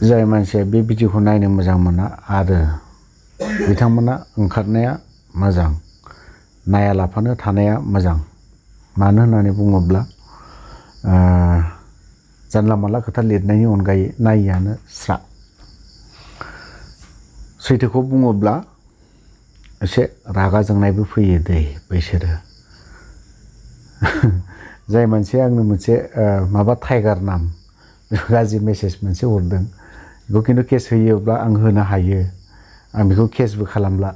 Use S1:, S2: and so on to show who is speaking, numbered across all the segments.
S1: जाय मानसिया बे भिडिअखौ नायनो मोजां मोना आरो बिथांमोना ओंखारनाया मोजां, नायालाफानो थानाया मोजां। मानो होननानै बुङोब्ला जानला मानला खोथा लिरनायनि अनगायै नायियानो स्रा। सैथोखौ बुङोब्ला एसे रागा जोंनायबो फैयो दै बैसोरो। जाय मानसिया आंनो मोनसे माबा टाइगार नाम गाज्रि मेसेज मोनसे हरदों, बेखौ खिन्थु केस होयोब्ला आं होनो हायो। आं बेखौ केसबो खालामला,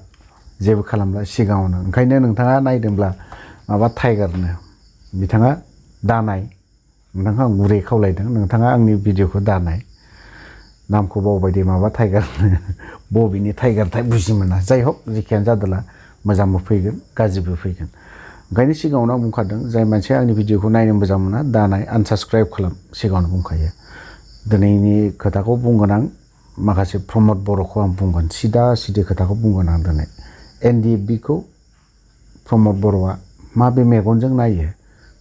S1: जेबो खालामला सिगाङावनो। ओंखायनो नोंथाङा नायदोंब्ला माबा टाइगारनो बिथाङा दानाय, नोंथांखौ आं गुरै खावलायदों, नोंथाङा आंनि भिडिअखौ दानाय। नामखौ बावबाय दे, माबा टाइगारनो बबेनि टाइगारथाय बुजि मोना। जाय हक जेखियानो जादोला मोजांबो फैगोन गाज्रिबो फैगोन। ओंखायनो सिगाङावनो आं बुंखादों, जाय मानसिया आंनि भिडिअखौ नायनो मोजां मोना दानाय आनसाबस्क्राइब खालाम, सिगाङावनो बुंखायो। दिनैनि खोथाखौ बुंगोन आं, माखासे प्रमद बर'खौ आं बुंगोन, सिदा सिदि खोथाखौ बुंगोन आं दिनै। NDFB खौ प्रमद बर'आ माबे मेगनजों नायो?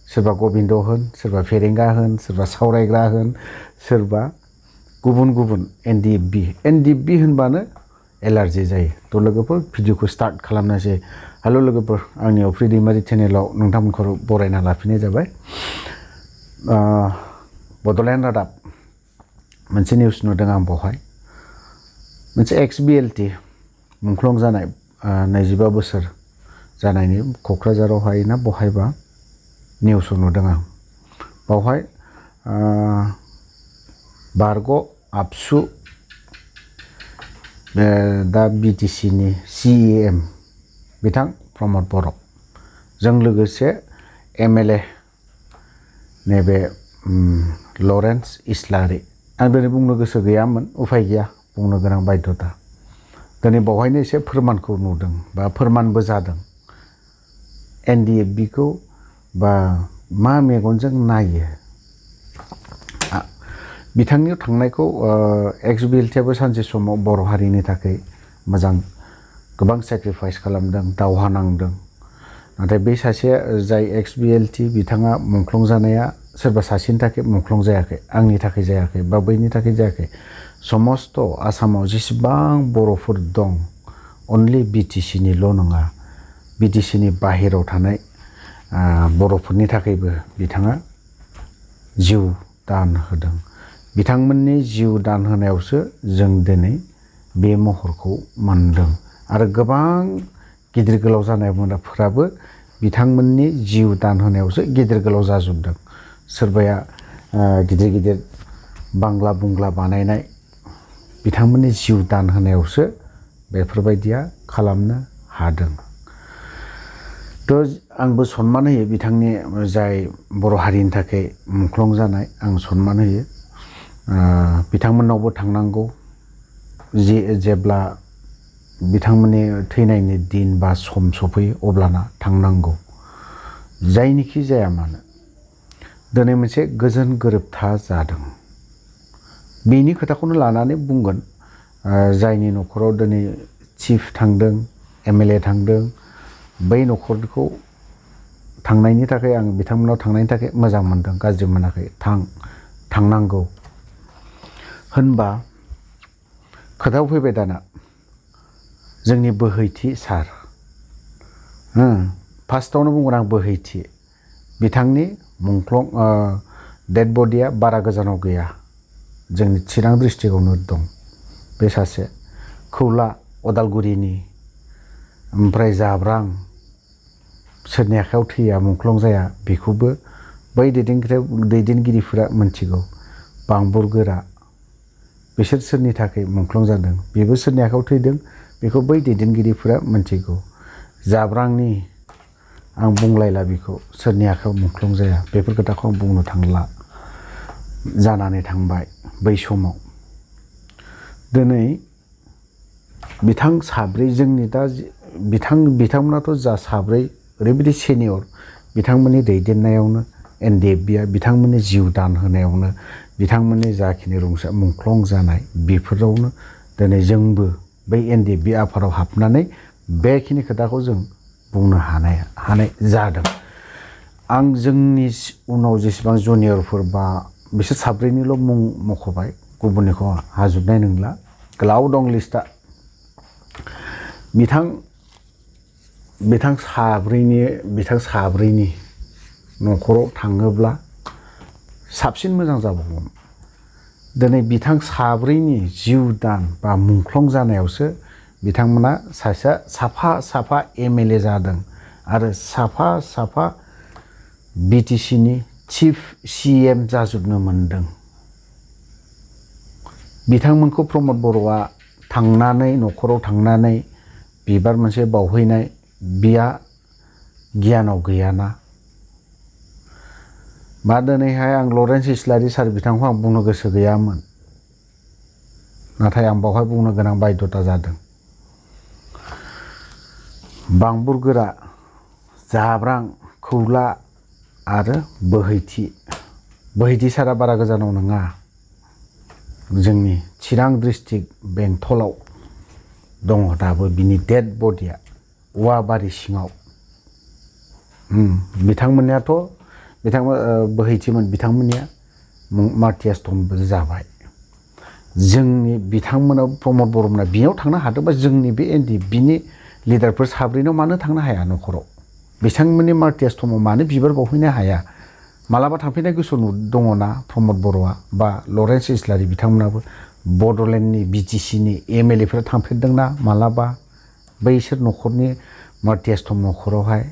S1: सोरबा गबिन्द होन, सोरबा फेरेंगा होन, सोरबा सावरायग्रा होन, सोरबा गुबुन गुबुन NDFB होनबानो एलार्जि जायो। थ' लोगोफोर भिडिअखौ स्टार्ट खालामनोसै। हेल' लोगोफोर, आंनि अफ्रि दैमारि चेनेलाव नोंथांमोनखौ बरायना लाफिननाय जाबाय। बड'लेण्ड रादाब मोनसे निउस नुदों आं बेवहाय। मोनसे XBLT मुंख्लं जानाय 22 बोसोर जानायनि क'क्राझारावहाय ना बहायबा निउसआव नुदों आं। बावहाय बारग' आबसु दा BTC नि CEM बिथां प्रमद बर' जों लोगोसे MLA नैबे लरेन्स इस्लारि। आं दिनै बुंनो गोसो गैयामोन, उफाय गैया, बुंनो गोनां बाध्यता। दिनै बावहायनो एसे फोरमानखौ नुदों बा फोरमानबो जादों। NDFB खौ बा मा मेगनजों नायो। बिथांनि थांनायखौ XBLT आबो सानसे समाव बर' हारिनि थाखाय मोजां गोबां सेक्रिफाइस खालामदों, दावहा नांदों। नाथाय बे सासे जाय XBLT बिथाङा मुंख्लं जानाया सोरबा सासेनि थाखाय मुंख्लं जायाखै, आंनि थाखाय जायाखै बा बैनि थाखाय जायाखै। समस्त आसामाव जेसेबां बर'फोर दं, अनलि BTC निल' नङा, BTC नि बाहेराव थानाय बर'फोरनि थाखायबो बिथाङा जिउ दान होदों। बिथांमोननि जिउ दान होनायावसो जों दिनै बे महरखौ मोनदों। आरो गोबां गिदिर गोलाव जानायफोराबो बिथांमोननि जिउ दान होनायावसो गिदिर गोलाव जाजोबदों। सोरबाया गिदिर गिदिर बांला बुंग्ला बानायनाय, बिथांमोननि जिउ दान होनायावसो बेफोरबायदिया खालामनो हादों। थ' आंबो सनमान होयो बिथांनि जाय बर' हारिनि थाखाय मुंख्लं जानाय, आं सनमान होयो। बिथांमोननावबो थांनांगौ, जेब्ला बिथांमोननि थैनायनि दिन बा सम सफैयो अब्लाना थांनांगौ। जायनिखि जाया मानो दिनै मोनसे गोजोन गोरोबथा जादों। बेनि खोथाखौनो लानानै बुंगोन, जायनि न'खराव दिनै चिफ थांदों, MLA थांदों, बै न'खरखौ थांनायनि थाखाय आं बिथांमोनाव थांनायनि थाखाय मोजां मोनदों, गाज्रि मोनाखै। थांनांगौ होनबा खोथायाव फैबाय दाना जोंनि बोहैथि सार। फार्स्टआवनो बुंगोन आं बोहैथि। बिथांनि मुंख्लं डेड बडिया बारा गोजानाव गैया, जोंनि चिरां डिस्ट्रिक्टआवनो दं। बे सासे खौला अदालगुरिनि, ओमफ्राय जाब्रां, सोरनि आखायाव थैया मुंख्लं जाया बेखौबो बै दैदेनगिरिफोरा मिथिगौ। बांबुर गोरा, बिसोर सोरनि थाखाय मुंख्लं जादों, बेबो सोरनि आखायाव थैदों बेखौ बै दैदेनगिरिफोरा मिथिगौ। जाब्रांनि आं बुंलायला बेखौ, सोरनि आखायाव मुंख्लं जाया, बेफोर खोथाखौ आं बुंनो थांला, जानानै थांबाय बै समाव। दिनै बिथां साब्रै जोंनि दा बिथांमोनाथ' जा साब्रै ओरैबायदि सेनियर, बिथांमोननि दैदेननायावनो NDFB आ बिथांमोननि जिउ दान होनायावनो, बिथांमोननि जाखिनि मुंख्लं जानाय बेफोरावनो दिनै जोंबो बै NDFB आफादाव हाबनानै बेखिनि खोथाखौ जों बुंनो हानाय जादों। आं जोंनि उनाव जेसेबां जुनियरफोर बा बिसोर साब्रैनिल' मुं मख'बाय, गुबुननिखौ हाजोबनाय नंला गोलाव दं लिस्टआ बिथां साब्रैनि न'खराव थाङोब्ला साबसिन मोजां जाबावगौमोन दिनै बिथां साब्रैनि जिउ दान बा मुंख्लं जानायावसो बिथांमोना साफा MLA जादों आरो साफा BTCनि चिफ CM जाजोबनो मोनदों बिथांमोनखौ प्रमद बर'आ थांनानै न'खराव थांनानै बिबार मोनसे बावहैनाय बिया गियानाव गैयाना बा दिनैहाय आं लरेन्स इस्लारि सार बिथांखौ आं बुंनो गोसो गैयामोन नाथाय आं बावहाय बुंनो गोनां बायध'ता जादों बांबुरगोरा जाब्रां खौला आरो बोहैथि सारा बारा गोजानाव नङा जोंनि चिरां डिस्ट्रिक्ट बेंटलाव दङ दाबो बिनि डेड बडिया औवाबारि सिङाव बिथांमोननियाथ' बोहैथिमोन बिथांमोननिया मार्टियास थमबो जाबाय जोंनि बिथांमोनाव प्रमद बर'मोना बेयाव थांनो हादोंबा जोंनि बे NDPनि लिडारफोर साब्रैनाव मानो थांनो हाया न'खराव बिथांमोननि मार्टियास थमाव मानो बिबार बावहैनो हाया मालाबा थांफैनाय गोसो दङना प्रमद बर'आ बा लरेन्स इस्लारि बिथांमोनाबो बड'लेण्डनि BTCनि MLAफोरा थांफेरदोंना मालाबा बैसोर न'खरनि मार्टियास थम न'खरावहाय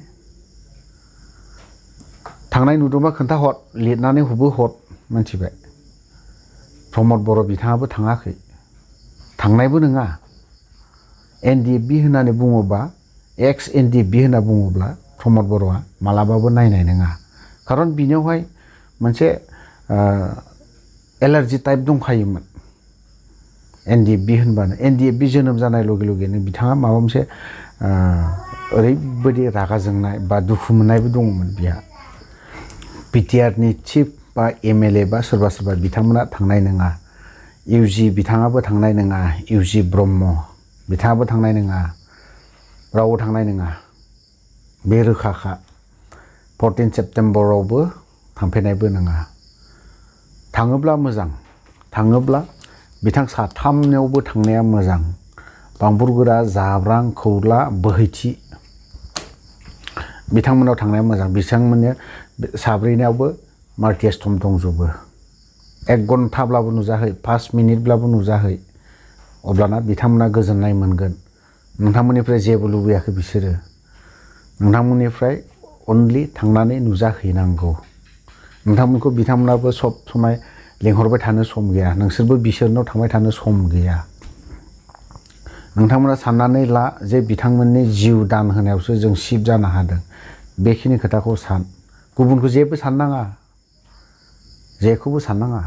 S1: थांनाय नुदोंबा खोन्थाहर लिरनानै हर मिथिबाय प्रमद बर' बिथाङाबो थाङाखै थांनायबो नङा NDP होननानै बुङोबा एक्स NDP होनना बुङोब्ला प्रमद बर'आ मालाबाबो नायनाय नङा खारन बिनियावहाय मोनसे एलार्जि टाइप दंखायोमोन NDP होनबानो NDP जोनोम जानाय लगे लगेनो बिथाङा माबा मोनसे ओरैबायदि रागा जोंनाय बा दुखु मोननायबो दङमोन बिहा BTRनि चिफ बा MLA बा सोरबा बिथांमोना थांनाय नङा UG बिथाङाबो थांनाय नङा UG ब्रह्म बिथाङाबो थांनाय नङा रावबो थांनाय नङा बे रोखाखा 14 सेप्तेम्बरावबो थांफेरनायबो नङा थाङोब्ला मोजां थाङोब्ला बिथां साथामनियावबो थांनाया मोजां बांबुरगोरा जाब्रां खौला बोहैथि बिथांमोनाव थांनाया मोजां बिथांमोननि साब्रैनियावबो मार्टियास थम दंजोबो 1 घन्टाब्लाबो नुजाहै 5 मिनिटब्लाबो नुजाहै अब्लाना बिथांमोना गोजोननाय मोनगोन नोंथांमोननिफ्राय जेबो लुबैयाखै बिसोरो नोंथांमोननिफ्राय अनलि थांनानै नुजाहैनांगौ नोंथांमोनखौ बिथांमोनाबो सब समाय लेंहरबाय थानो सम गैया नोंसोरबो बिसोरनाव थांबाय थानो सम गैया नोंथांमोना साननानै ला जे बिथांमोननि जिउ दान होनायावसो जों शिफ्ट जानो हादों बेखिनि खोथाखौ सान गुबुनखौ जेबो साननाङा जेखौबो साननाङा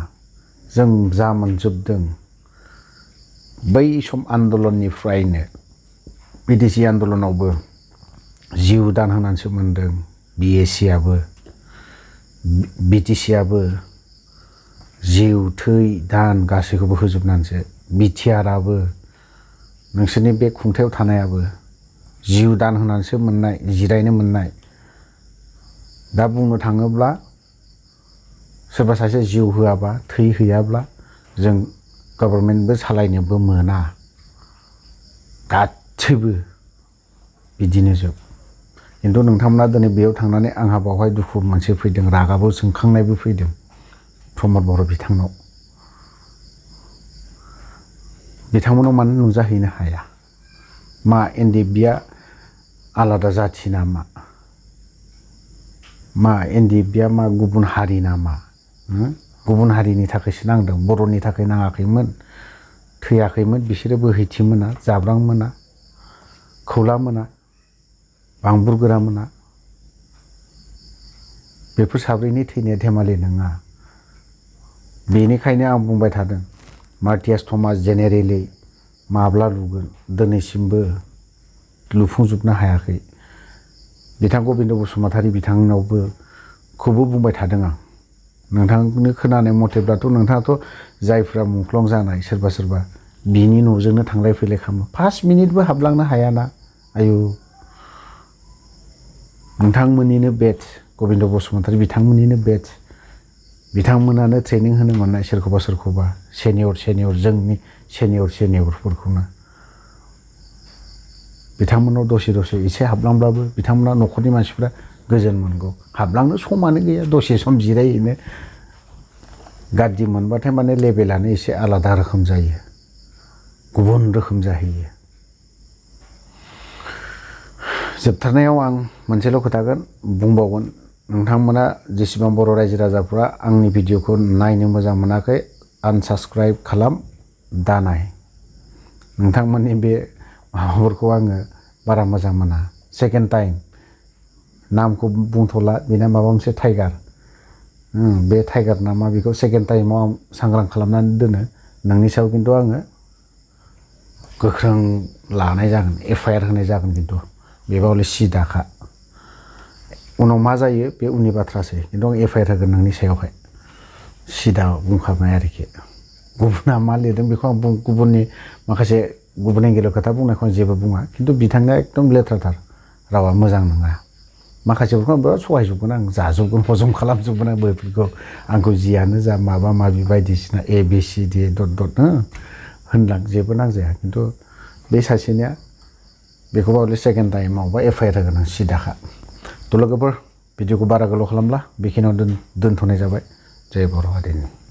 S1: जों जा मोनजोबदों बै सम आन्दलननिफ्रायनो BTC आन्दलनावबो जिउ दान होनानैसो मोनदों BACआबो BTCआबो जिउ थै दान गासैखौबो होजोबनानैसो BTRआबो नोंसोरनि बे खुंथायाव थानायाबो जिउ दान होनानैसो मोननाय जिरायनो मोननाय दा बुंनो थाङोब्ला सोरबा सासे जिउ होआबा थै हैयाब्ला जों गभर्नमेन्टबो सालायनोबो मोना गासैबो बिदिनो जोब खिन्थु नोंथांमोना दिनै बेयाव थांनानै आंहा बावहाय दुखु मोनसे फैदों रागाबो जोंखांनायबो फैदों प्रमद बर' बिथांमोनाव मानो नुजाहैनो हाया मा NDPआ आलादा जाथि नामा मा NDPआ मा गुबुन हारि नामा गुबुन हारिनि थाखायसो नांदों बर'नि थाखाय नाङाखैमोन थैयाखैमोन बिसोरो बोहैथि मोना जाब्रां मोना खौला मोना बांबुरगोरा मोना बेफोर साब्रैनि थैनाया धेमालि नङा बेनिखायनो आं बुंबाय थादों मार्टियास थमा जेनेरेलि माब्ला लुगोन दिनैसिमबो लुफुंजोबनो हायाखै बिथां गबिन्द बसुमतारी बिथांनावबो खौबो बुंबाय थादों आं नोंथांनि खोनानाय मथेब्लाथ' नोंथाङाथ' जायफ्रा मुंख्लं जानाय सोरबा बिनि न'जोंनो थांलाय फैलाय खालामो 5 मिनिटबो हाबलांनो हायाना आयु नोंथांमोननिनो बेटस गबिन्द बसुमतारी बिथांमोननिनो बेटस बिथांमोनानो ट्रेनिं होनो मोननाय सोरखौबा सेनियर जोंनि सेनियरफोरखौनो बिथांमोनाव दसे एसे हाबलांब्लाबो बिथांमोना न'खरनि मानसिफ्रा गोजोन मोनगौ हाबलांनो समानो गैया दसे सम जिरायहैनो गाज्रि मोनबाथाय माने लेभेलानो एसे आलादा रोखोम जायो गुबुन रोखोम जाहैयो जोबथारनायाव आं मोनसेल' खोथागोन बुंबावगोन नोंथांमोना जेसेबां बर' रायजो राजाफ्रा आंनि भिडिअखौ नायनो मोजां मोनाखै आनसाबस्क्राइब खालाम दानाय नोंथांमोननि बे माबाफोरखौ आङो बारा मोजां मोना सेकेन्ड टाइम नामखौ बुंथ'ला बेना माबा मोनसे टाइगार बे टाइगार नामा बेखौ सेकेन्ड टाइमाव आं सांग्रां खालामनानै दोनो नोंनि सायाव खिन्थु आङो गोख्रों लानाय जागोन एफआइआर होनाय जागोन खिन्थु बेबा हले सिदाखा उनाव मा जायो बे उननि बाथ्रासै खिन्थु आं एफआइआर होगोन नोंनि सायावहाय सिदा बुंखाबाय आरोखि गुबुना मा लिरदों बेखौ आं गुबुननि माखासे गुबुन एंगेलाव खोथा बुंनायखौ आं जेबो बुङा खिन्थु बिथांना एकदम लेथ्राथार रावा मोजां नङा माखासेफोरखौ आं बिराद सहायजोबगोन आं जाजोबगोन हजम खालामजोबगोन आं बेफोरखौ आंखौ जियानो जा माबा माबि बायदिसिना ABCD डट होनलां जेबो नांजाया खिन्थु बे सासेनिया बेखौबा हले सेकेन्ड टाइमाव बा एफआइआर होगोन आं सिदाखा थ' लोगोफोर भिडिअखौ बारा गोलाव खालामला बेखिनियाव दोनथ'नाय जाबाय जय बर' हारिनि